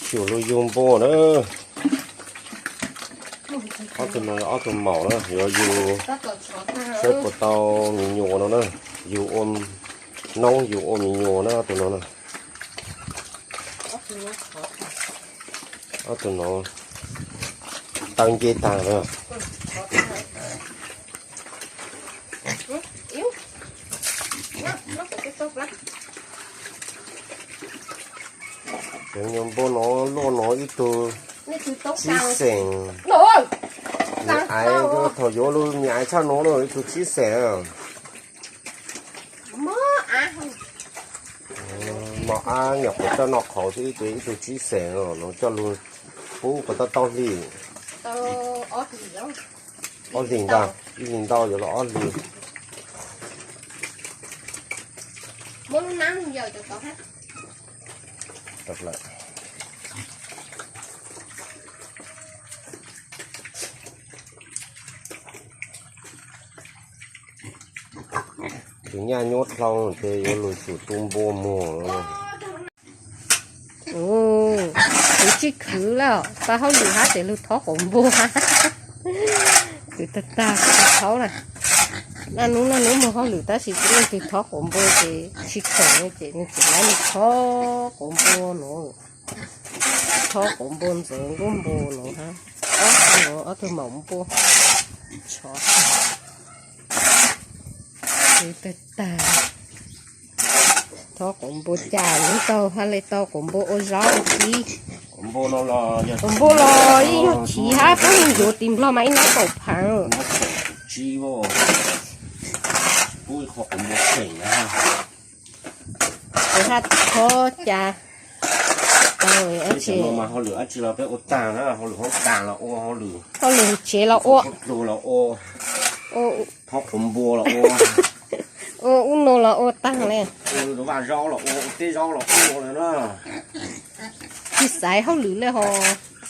Xyuas lug yug npua na. Ob tug no ob tug maum na, yuav yug saib puas tau me nyuam no na. Yug ua noob yug ua me nyuam na ob tug no na. Ob tug no taw nce tag na. Cov me nyuam npua no luaj no ib tug tsib xees, me aiv, thaum yuav lug me aiv tshaj no na ib tug tsib xees. Mos av nyuam qhuav coj noj qhauv xwb, ib tug ib tug tsib xees no coj lug pub puas tau tau hli. Ob hlis ntag, ib hlis ntau yuav luag ob hlis. Tus nyaj nyuab dlhau ces yuav lug tsum tu npua muag. Kuv tsis khwv lawm, tau hauj lwm hab ces lug thov quav npua. Khwv tag tag tsis thaub na. Naj nub naj nub moog hauj lwm tab sis tsis leej twg thov quav npua ces tsis khoom ces nws tseem lawv lug thov quav npua nuav. Thov quav npua ntxuav nkuab npua nuav hab. Ob tug nuav ob tug maum npua. Tshov tag tag. Thov quav npua cas lub taug hab le tau quav npua ua zaub ua txiv. Quav npua los yeej yog chiv hab, puab yeej yuav tim Nplog mas ib nab kaum phaav. Ces hab thov cas tau. Hauj lwm dab tsi los peb ua tag na, hauj lwm hoob kas los ua, hauj lwm tsev los ua, ua, thov quav npua los ua, ua ub no los ua tag le. Ua vaj zaub los ua, ua teb zaub los ua lawm na. Tsis xaiv hauj lwm le ho.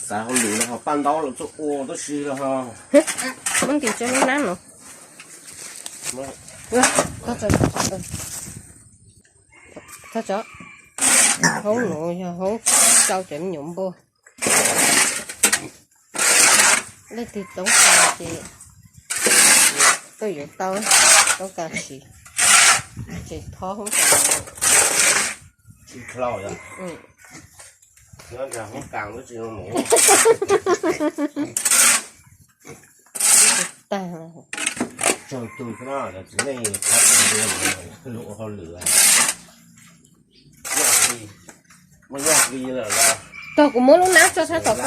Xaiv hauj lwm le ho, paj ntaub los txawj ua tab sis le ho. Muab ntim tso lub nab no. Tso, hauv nuav yog hauv rau cov me nyuam npua. Leej twg toob kas ces tuaj yuav tau, toob kas siv, ces thov hauv kas. Tag. Tsis leej thov quav npua, lug ua hauj lwm. Tog kuv muab lub nab tso sab tod.